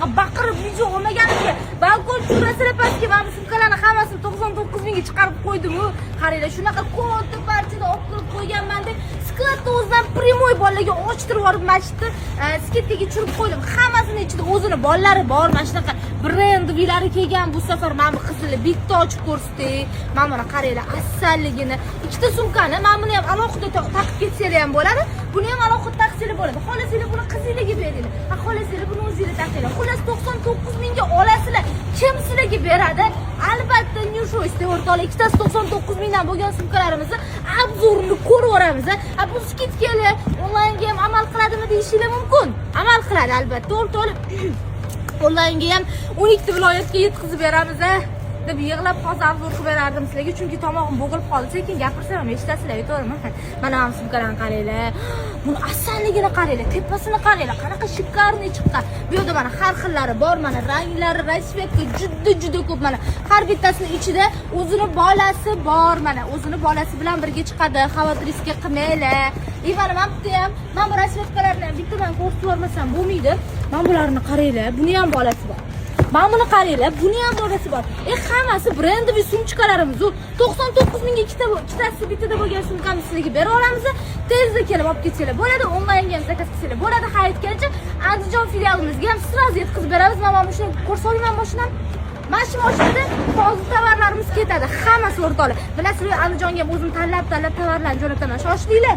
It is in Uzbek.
Shunaqa baqirib video olmaganimga balkon tushirasizlar pastga. Mana bu sumkalarni hammasini 99 mingga chiqarib qo'ydim-u. Qaranglar, shunaqa katta partiyada olib kirib qo'yganman deb склад ni o'zidan прямой bolalarga ochtirib yuborib, mana shu yerda скидка ga tushirib qo'ydim. Hammasini ichida o'zini bolalari bor. Mana shunaqa брендовый lari kelgan bu safar. Mana bu qizili bitta ochib ko'rsatay. Mana buni qaranglar, asalligini. Ikkita sumkani, mana buni ham alohida taqib ketsanglar ham bo'ladi, buni ham alohida taqsanglar bo'ladi. Xohlasanglar, buni qizinglarga beringlar, ha, xohlasanglar, buni o'zinglar taqinglar. Xullas, 99 mingga olasizlar. Kim sizlarga beradi? Albatta, New Choice, o'rtoqlar. Ikkitasi 99 mingdan bo'lgan sumkalarimizni обзор ini ko'rib yuboramiz. A bu скидка lar onlaynga ham amal qiladimi deyishinglar mumkin. Amal qiladi, albatta, o'rtoqlar. Onlaynga ham 12 ta viloyatga yetkazib beramiz, a deb yig'lab hozir обзор qilib berardim sizlarga, chunki tomog'im bo'g'ilib qoldi. Sekin gapirsam ham eshitasizlar, to'g'rimi? Mana bu sumkalarni qaranglar, buni asalligini qaranglar, tepasini qaranglar, qanaqa шикарный chiqqan. Bu yerda mana har xillari bor, mana ranglari, расцветка juda juda ko'p. Mana har bittasini ichida o'zini bolasi bor, mana o'zini bolasi bilan birga chiqadi, xavotir qilmanglar. И mana bu yerda ham, mana bu расцветка larni ham bittadan ko'rsatib yubormasam bo'lmaydi. Mana bularni qaranglar, buni ham bolasi bor. Mana buni qaranglar, buni ham bolasi bor. E, hammasi брендовый сумочка larimiz u. 99 mingga ikkita, ikkitasi bittada bo'lgan sumkani sizlarga bera olamiz. Tezda kelib olib ketsanglar bo'ladi, onlaynga ham заказ qilsanglar bo'ladi. Ha, aytgancha, Andijon filialimizga ham сразу yetkazib beramiz. Mana shuni ko'rsa olaman mashinani. Mana shu mashinada hozir tovarlarimiz ketadi. Hammasi, o'rtoqlar. Bilasizlar, Andijonga ham o'zim tanlab-tanlab tovarlarni jo'nataman. Shoshilinglar.